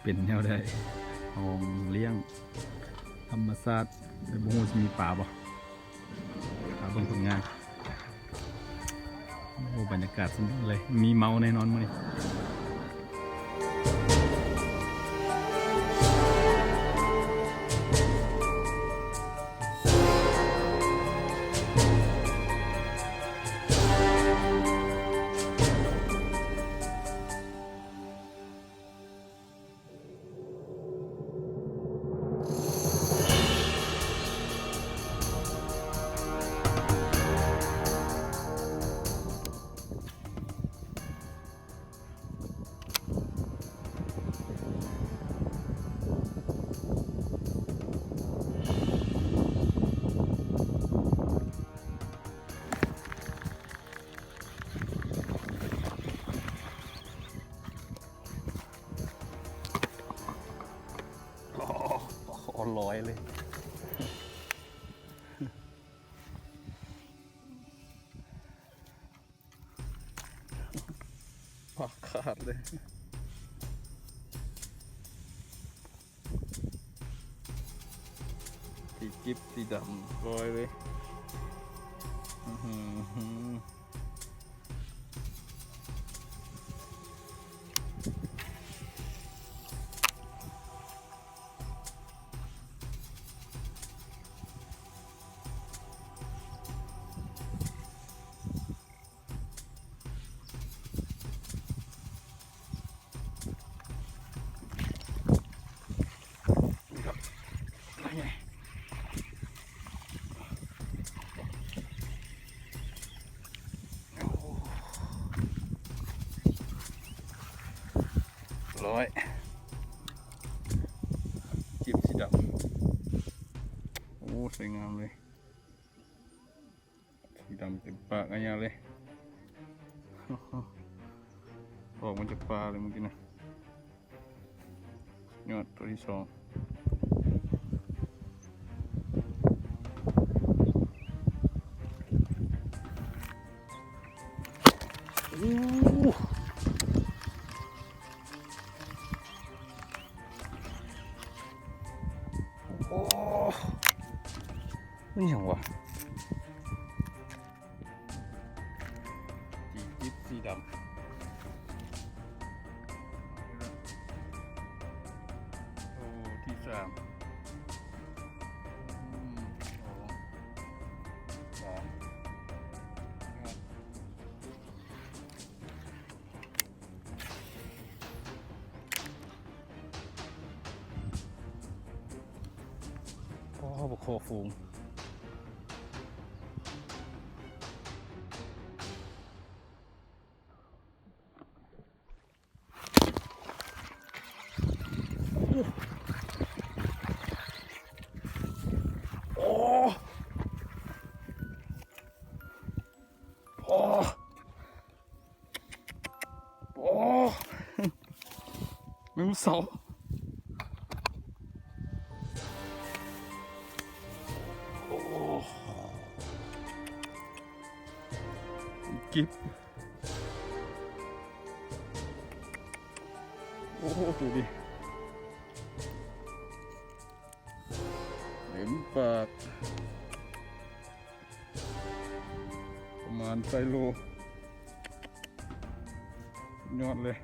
ເປັນແນວໃດ? ຫ້ອງລ້ຽງທຳມະຊາດ ແຕ່ບໍ່ຮູ້ຊິມີປາບໍ່? ມາເບິ່ງຜົນງານ. ໂອ້ ບັນຍາກາດສຸດຍອດເລີຍ ມີເມົາແນ່ນອນມື້ນີ້. ໂອ້ ລອຍເລີຍ ປາກຂາດເລີຍ. ທີ່ຈິບສີດຳລອຍເລີຍ. ອືຫື. ລອຍ ຈິບສີດຳ. ໂອ້ ສວຍງາມເລີຍ. ສີດຳເຕັມປາກອາຍາເລີຍ. ອອກມາຈາກປ່າເລີຍມື້ກີ້ນະ. ຍອດຕົວທີສອງ. ໂອ້ ໂອ້ ມັນຫຍັງວະ? ຈີບສີດຳ. ໂອ້ ທີສາມ. ໜຶ່ງ ສອງ ສາມ. ໂອ້ ບັກຄໍຝູງ. ໂອ້ ໂອ້ ໂອ້ ແມງເສົາ. ໂອ້ ກິບ. ໂອ້ໂຫ ດູດິ ເຕັມປາກ ປະມານໄຊໂລ ຍອດເລີຍ.